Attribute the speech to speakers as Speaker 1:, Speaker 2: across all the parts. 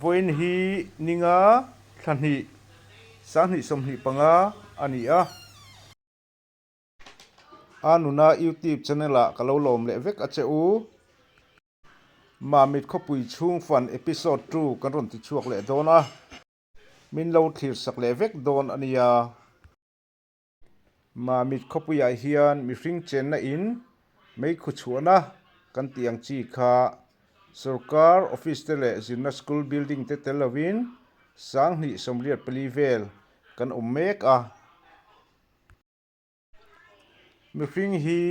Speaker 1: Vawiin hi ninga thla hnih 2025 a ni a. A nuna YouTube channel ah ka lo lawm leh vek a che u. Mamit khawpui chhung fan episode ii kan rawn ti chhuak leh dawn a. Min lo thlir sak leh vek dawn a nia. Mamit khawpuiah hian mihring chenna in meikhu chhuahna kan tih ang chi kha sorkar office te leh zirna school building te tel lovin 2084 vel kan awm mek a. Mihring hi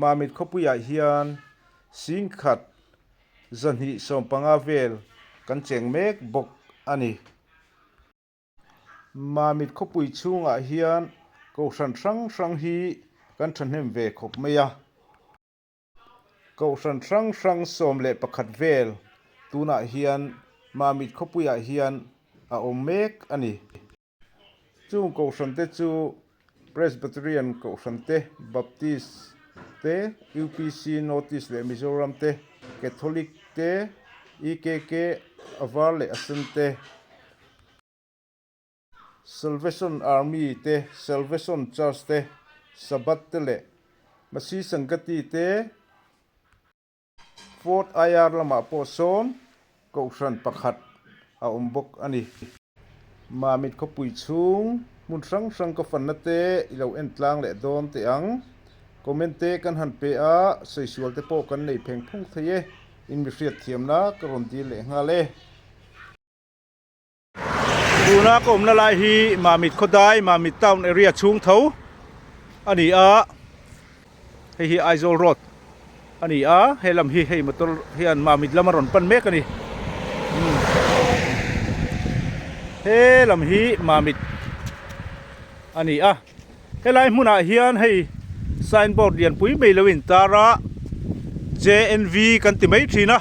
Speaker 1: Mamit khawpuiah hian 1250 vel kan cheng mek bawk a ni. Mamit khawpui chhungah hian kohhran hrang hrang hi kan thahnem ve khawp mai a. Kohhran hrang hrang 11 vel tunah hian Mamit khawpuiah hian a awm mek a ni. Chung kohhran te chu Presbyterian kohhran te, Baptist te, UPC North East leh Mizoram te, Catholic te, EKK a var leh a sen te, Salvation Army te, Salvation Church te, Sabbath te leh Masi Sangati te. Fort IR lamah pawh sawn kohhran pakhat a awm bawk a ni. Mamit khawpui chhung hmun hrang hrang ka fanna te i lo en tlang leh dawn teh ang. Comment te kan han pe a, sawi sual te pawh kan nei pheng phung thei e, in mi hriat thiamna ka rawn dil leh nghal e. Tuna ka awmna lai hi Mamit Khawdai, Mamit Town area chhung tho a ni a, hei hi Aizawl Road a ni a, he lam hi hei motor hian Mamit lam a rawn pan mek a ni. He lam hi Mamit a ni a, helai hmunah hian hei signboard lianpui mai lo intar a, JNV kan ti mai thin a,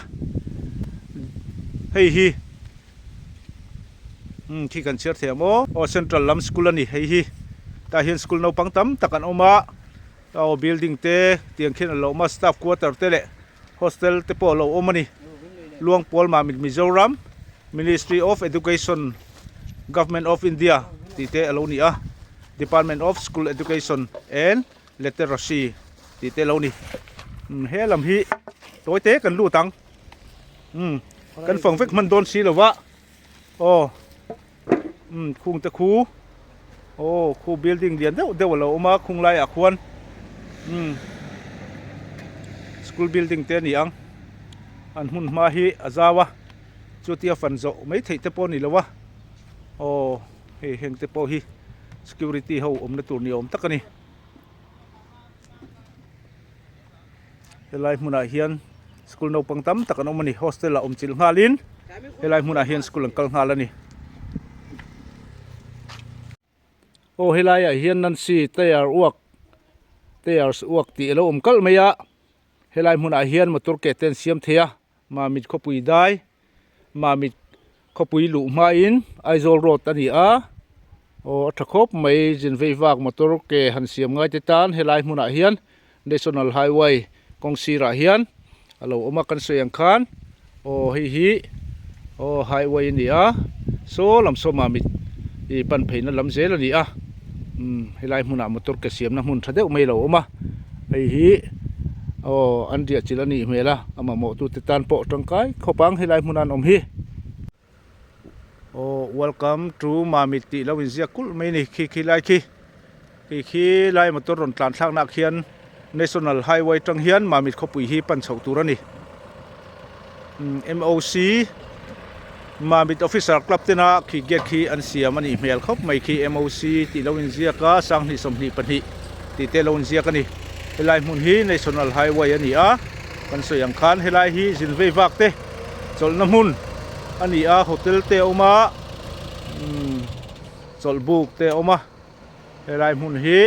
Speaker 1: hei hi. Umm khi kan chhiar thei ang aw. Aw central lam school a ni hei hi tah hian school naupang tam tak an awm a aw building te tiang khian a lo awm a staff quarter te leh hostel te pawh a lo awm a ni Luangpawl Mamit Mizoram Ministry of Education Government of India tih te a lo ni a Department of School Education and Literacy tih te a lo ni umm he lam hi tawi te kan lut ang. Umm kan fang vek hman dawn si lo va aw umm khung te khu aw khu building lian deuh deuh a lo awm a khung laiah khuan umm school building te a ni ang an hmun hma hi a zau a chutia fan zawh mai theih te pawh a ni lo a aw hei heng te pawh hi security ho awmna tur ni awm tak a ni. Helai hmunah hian school naupang tam tak an awm a ni hostel ah awm chilh nghalin helai hmunah hian school an kal nghal a ni. Aw helai ah hian Nancy tyre uak tyres uak tih alo awm kalh mai a helai hmunah hian motor ke te an siam thei a Mamit khawpui dai Mamit khawpui luh hmain Aizawl road a ni a, aw a tha khawp mai zin vei vak motor ke han siam ngai te tan helai hmunah hian National Highway kawng sirah hian a lo awm a kan sawi ang khan aw hei hi aw highway a ni a saw lam saw Mamit ih pan pheina lam zel a ni a umm helai hmunah motor ke siamna hmun tha deuh mai a lo awm a hei hi aw an riah chilh a nih hmel a a mamawh tute tan pawh tangkai khawp ang helai hmuna an awm hi aw welcome to Mamit tih lo inziak kulh mai a ni khi khi lai khi khi khi lai motor rawn tlan thlakna ah khian national highway atang hian Mamit khawpui hi pan chhoh tur a ni MOC Mamit officer club tena khi gate khi an siam a nih hmel khawp mai khi MOC tih lo inziak a 2022 tih te lo inziak a ni helai hmun hi national highway a ni a kan sawi ang khan helai hi zin vei vak te chawlhna hmun a ni a hotel te a awm a umm chawlhbuk te a awm a helai hmun hi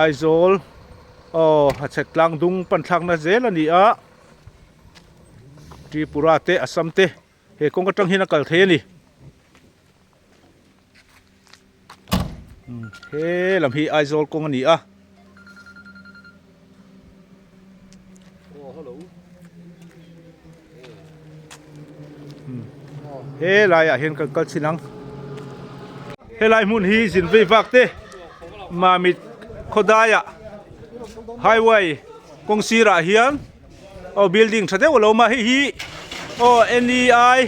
Speaker 1: Aizawl aw hachhek tlang dung pan thlakna zel a ni a. Tripura te Assam te he kawng atang hian a kal thei a ni he lam hi Aizawl kawng a ni a. Helaiah hian kan kal chhin ang. Helai hmun hi zin vei vak te Mamit khawdaiah highway kawng sirah hian aw building tha deuh a lo awm a hei hi aw N E I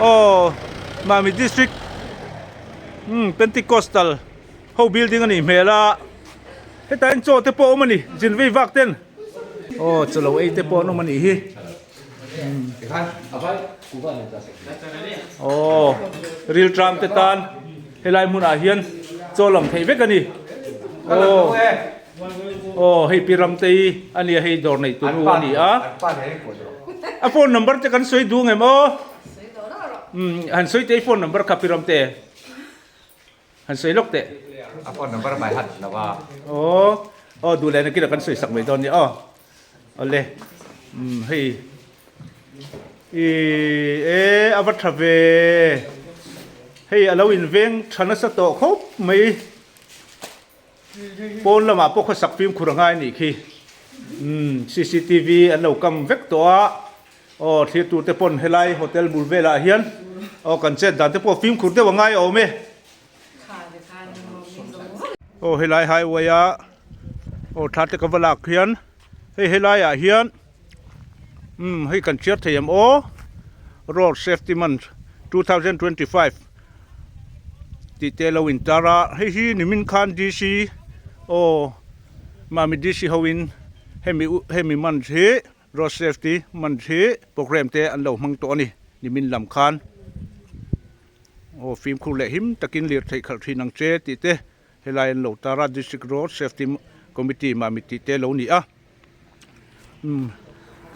Speaker 1: aw Mamit district umm Pentecostal ho building a nih hmel a hetah hian chaw te pawh a awm a ni zin vei vak ten aw chaw lo ei te pawh an awm a nih hi. Aw ril tram te tan helai hmunah hian chaw lam theih vek a ni aw aw hei pi Ramtei a nia hei dawr nei tunu a ni a a phone number te kan sawi duh ngem aw umm han sawi teh i phone number kha pi Ramte. Han sawi lawk teh.
Speaker 2: A phone number mai han lo a.
Speaker 1: Aw, aw duh leh nakin ah kan sawi sak mai dawn nia aw. Awle, umm hei i e a va tha ve. Hei a lo inveng tha nasa tawh khawp mai. Pawn lamah pawh khawsak fimkhur a ngai anih khi. Umm cctv an lo kam vek tawh a. Aw thlir tur te pawn helai hotel bul velah hian aw kan chet dan te pawh fimkhur deuh a ngai a awm e. Aw helai highway a aw thla te ka va lak hian hei helai ah hian umm hei kan chhiar thei em aw road safety month 2025 tih te lo in tar a hei hi nimin khan D_C aw Mami D_C ho in hemi hemi month hi. Road safety month hi programme te an lo hmang tawh a ni nimin lam khan aw fimkhur leh him takin lirtheih khalh thin ang che tih te helai an lo tar a district road safety committee mah tih te lo ni a umm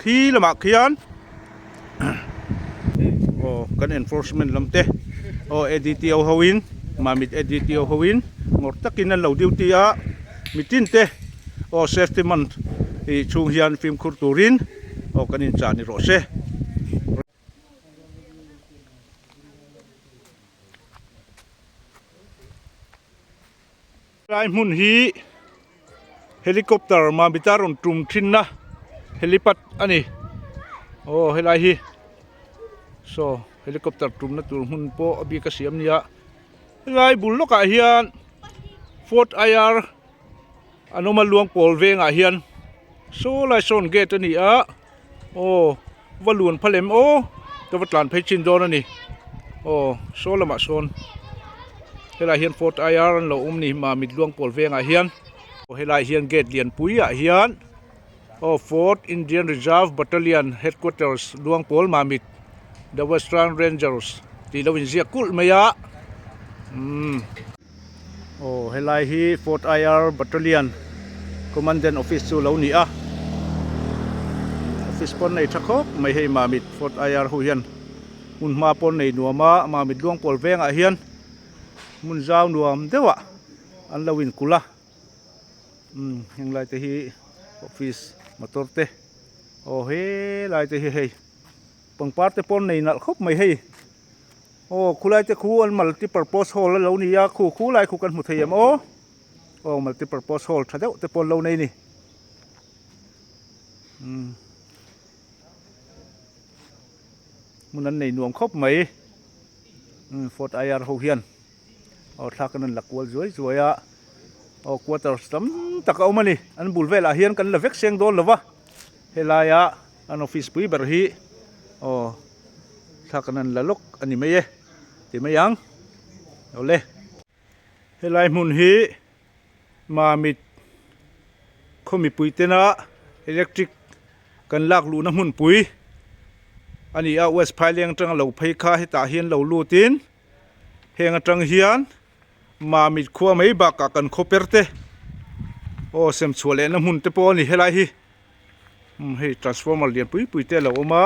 Speaker 1: khi lamah khian aw kan enforcement lam te aw A_D_T_O ho in mamit A_D_T_O ho in ngawrh takin an lo duty a mitin te. Aw safety month tih chhung hian fimkhur turin aw kan inchah ni rawh se. Helai hmun hi helicopter Mamita rawn tum thinna helipad a ni. Aw helai hi saw helicopter tumna tur hmun pawh a bik a siam nia. Helai bul lawkah hian Fort IR An awm a luang pawl vengah hian saw lai sawn gate a ni a aw va luan phal em aw ka va tlan phei chin dawn a ni aw saw lamah sawn helaiah hian fort IR an lo awm a ni mamit luang pawl vengah hian aw helaiah hian gate lian pui ah hian aw fort Indian Reserve Battalion headquarters luang pawl mamit the western rangers tih lo inziak kulh mai a umm. Aw helai hi Fort IR Battalion Commandant Office chu lo ni a office pawn nei tha khawp mai hei Mamit Fort IR ho hian hmun hma pawn nei nuam a Mamit Luangpawl vengah hian hmun zau nuam deuh ah an lo inkulh a umm heng lai te hi office motor te aw helai te hi hei pangpar te pawn nei nalh khawp mai hei. Aw khulai te khu an multi purpose hall a lo ni a khu khulai khu kan hmu thei em aw aw multi purpose hall tha deuh te pawh an lo nei a ni umm hmun an nei nuam khawp mai umm fort IR ho hian aw thlak an rawn la kual zuai zuai a aw quarters tam tak a awm a ni an bul velah hian kan la vek seng dawn lo va helaia an office pui ber hi aw. Thla kan han la lawk a ni mai e ti mai ang awle. Helai hmun hi Mamit khaw mipui tena electric kan lak luhna hmunpui a ni a West Phaileng atanga lo phei kha hetah hian lo lutin heng atang hian Mamit khua mai bakah kan khaw per te aw sem chhuah lehna hmun te pawh a ni helai hi. Umm hei transformer lian pui pui te a lo awm a.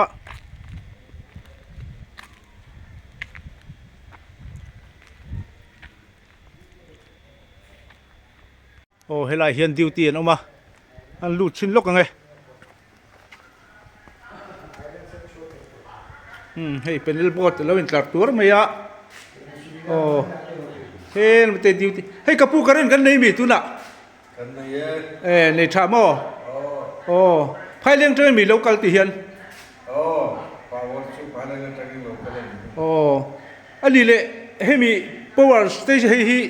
Speaker 1: Aw helai hian duty an awm a an lut chhin lawk ang e. Umm hei panel board a lo intlar tuar mai a aw heng te duty hei ka pu current kan nei mi tunah.
Speaker 2: Kan nei e.
Speaker 1: E nei tha maw? Aw. Phaileng tang mi lo kal ti hian.
Speaker 2: Aw. Power chu Phaileng atangin lo kal a ni.
Speaker 1: Aw a ni leh hemi power station hei hi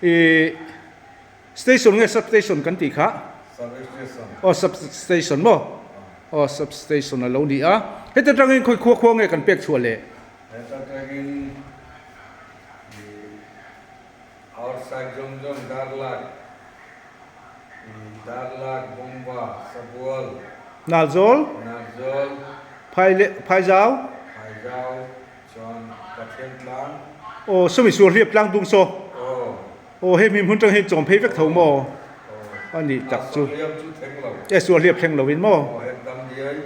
Speaker 1: ih station nge sub station kan tih kha?
Speaker 2: Sub station.
Speaker 1: Aw sub station maw? Aw sub station a lo ni a. Heti atangin khawi khua khua nge kan pek chhuah leh?
Speaker 2: Heti atangin ih outside zawng zawng Darlak, Darlak, Bawngva, Sabual.
Speaker 1: Nalzawl.
Speaker 2: Nalzawl.
Speaker 1: Phaizau.
Speaker 2: Phaizau chuan Pathian tlang.
Speaker 1: Aw sawmi sual hliap tlang dung saw.
Speaker 2: Aw.
Speaker 1: Aw hei hmun tang hian chawm phei vek tho maw?
Speaker 2: Aw.
Speaker 1: A nih tak chu.
Speaker 2: A sual hliap chu thleng lo.
Speaker 1: E sual hliap thleng lo in maw?
Speaker 2: Aw hek dam diai.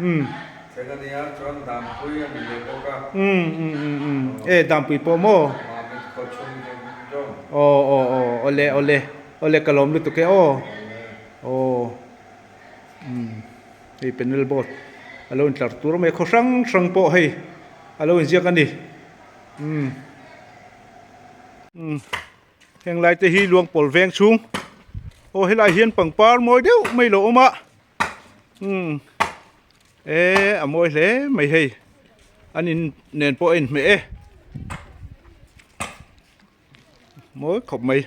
Speaker 1: Umm.
Speaker 2: Thleng a nia chuan Dampui a ni leh bawk a.
Speaker 1: Umm umm umm umm. E Dampui pawh maw?
Speaker 2: Mamit khaw chhung zawng zawng.
Speaker 1: Aw aw aw awle awle awle ka lawm lutuk e aw. Aw. Umm hei panel board a lo intlar tur mai a khaw hrang hrang pawh hei a lo inziak a ni umm umm heng lai te hi luangpawl veng chhung aw helai hian pangpar mawi deuh mai lo awm a umm eh a mawi hle mai hei an in nen pawh a inhmeh e mawi khawp mai.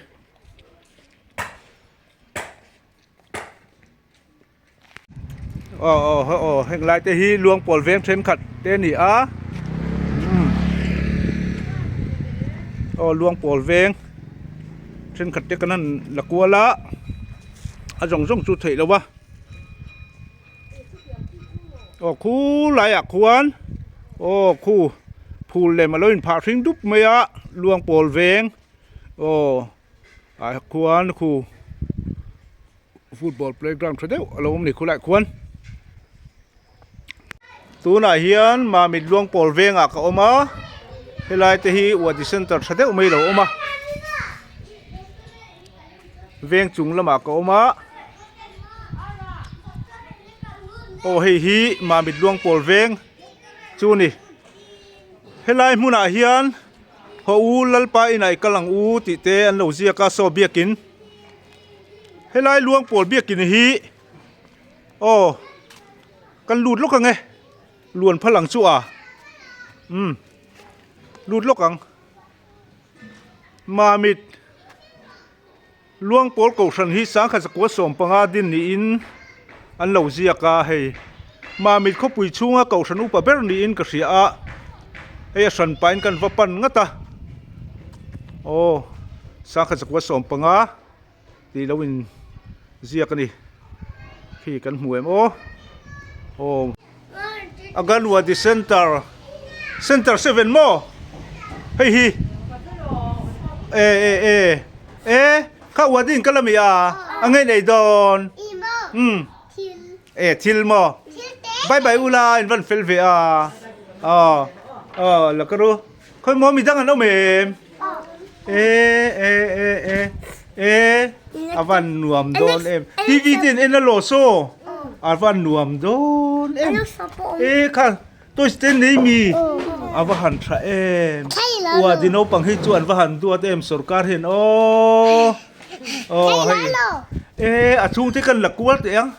Speaker 1: Aw aw aw heng lai te hi luang pawl veng thenkhat te a ni a umm aw luang pawl veng thenkhat te kan han la kual a a zawng zawng chu theih loh a aw khulai ah khuan aw khu phul lem alo inphah hring dup mai a luang pawl veng aw. Ah khuan khu football playground tha deuh a lo awm a ni khulaiah khuan tunah hian Mamit Luangpawl vengah ka awm a helai te hi Wadi center tha deuh mai a lo awm a veng chung lamah ka awm a aw hei hi Mamit Luangpawl veng chu a ni helai hmunah hian. Haw u Lalpa inah i kal ang u tih te an lo ziak a saw biakin helai luang pawl biakin hi aw kan lut lawk ang e luan phal ang chu a umm lut lawk ang mamit luang pawl kohhran hi sangkhat zakua 15 din niin an lo ziak a hei mamit khawpui chhunga kohhran upa ber niin ka hria a hei a hran pahin kan va pan ngat a aw sangkhat zakua 15 tih lo in ziak a ni khi kan hmu em aw aw Anganwadi center center 7 maw hei hi e e e e kha wadi in ka la mi a a ngei nei dawn um e thil maw bye bye ula in van fel ve a aw aw la ka ru khawi maw midang an awm em e e e e e a van nuam dawn em tv te an en a law saw a van nuam dawn em e kha toys te nei mi a va han tha em ua di naupang hi chu an va han duat em sorkar hian aw aw hei e a chhung te kan la kual teh ang.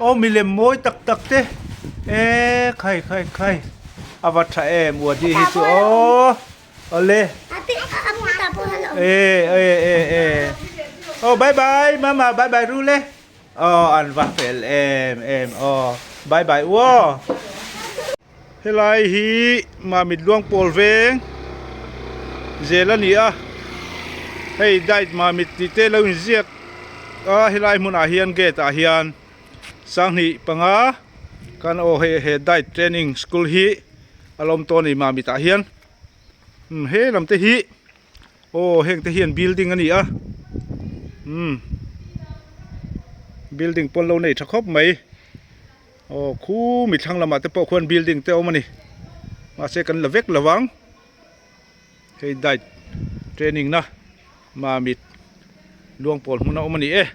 Speaker 1: Aw milem mawi tak tak te e khai khai khai a va tha em Wadi hi chu aw awle e e e e aw bye bye mama bye bye ru le aw an va fel em em aw bye bye u aw. Helai hi Mamit Luangpawl veng zel a ni a, hei diet Mamit tih te lo inziak a helai hmunah hian gate ah hian sanghnih panga kan aw hei he diet training school hi a lo awm tawh a ni Mamit ah hian umm he lam te hi aw heng te hian building a ni a umm building pawn lo nei tha khawp mai. Aw khu mi thlang lamah te pawh khuan building te a awm a ni mahse kan la vek lo vang hei diet training na mamit luangpawl hmun a awm a ni e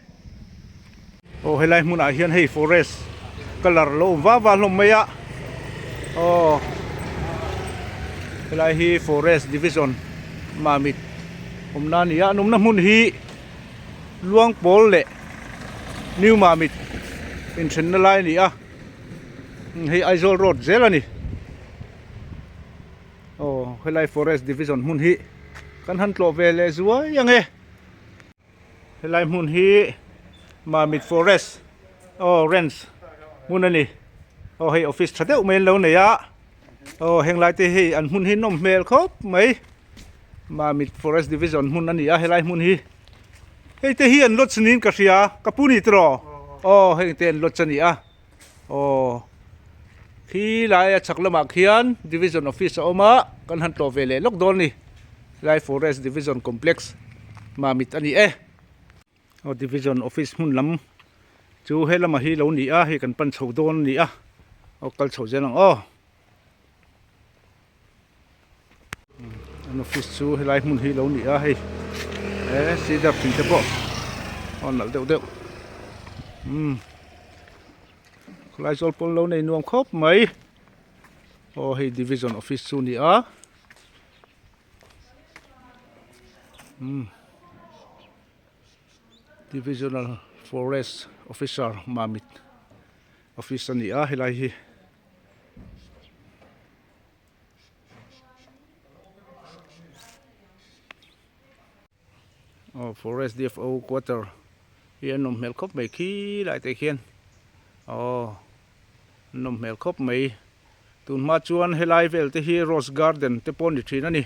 Speaker 1: aw helai hmunah hian hei forest colour lo awm va va hlawm mai a aw helai hi forest division mamit awmna a ni a an awmna hmun hi. Luangpawl leh New Mamit inthenna lai a ni a, hei Aizawl road zel a ni. Helai forest division hmun hi kan han tlawh ve leh zuai ang e. Helai hmun hi Mamit forest aw ranch hmun a ni. Aw hei office tha deuh mai an lo nei a. Aw heng lai te hei an hmun hi nawm hmel khawp mai. Mamit forest division hmun a ni a helai hmun hi. Hei te hi an lodge niin ka hria ka pu ni tiraw? Aw heng te an lodge a ni a. Aw khi laia chhak lamah khian division office a awm a kan han tlawh ve leh lawk dawn a ni helai forest division complex mamit a ni e aw division office hmun lam chu he lamah hi lo ni a hei kan pan chho dawn a ni a aw kal chho zel ang aw an office chu helai hmun hi lo ni a hei he cedar thing te pawh a nalh deuh deuh umm khawlai zawl pawn lo nei nuam khawp mai aw hei division office chu a ni a umm divisional forest officer mamit office a ni a helai hi. Aw forest dfo quarter hi a nawm hmel khawp mai khi lai te khian aw a nawm hmel khawp mai tun hma chuan helai vel te hi rose garden te pawh a ni thin a ni.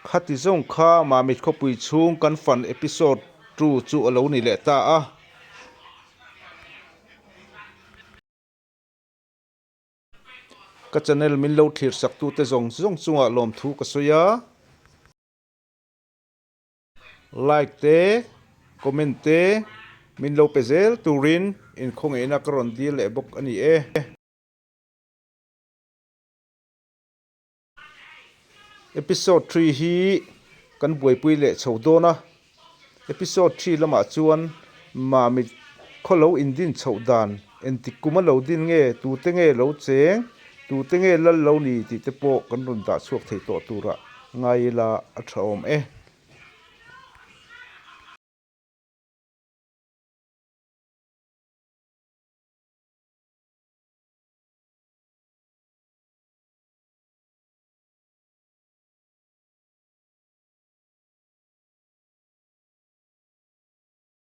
Speaker 1: Khati zawng kha Mamit khawpui chhung kan fan episode 2 chu a lo ni leh ta a. Ka channel min lo thlir sak tute zawng zawng chungah lawmthu ka sawi a. Like te, comment te min lo pe zel turin inkhawngaihna ka rawn dil leh bawk a ni e. Episode 3 hi kan buaipui leh chho dawn a, episode 3 lamah chuan Mamit khaw lo indin chhoh dan engtik kum a lo din nge, tute nge lo cheng, tute nge lal lo ni tih te pawh kan rawn dah chhuak thei tawh turah ngai ila a tha awm e.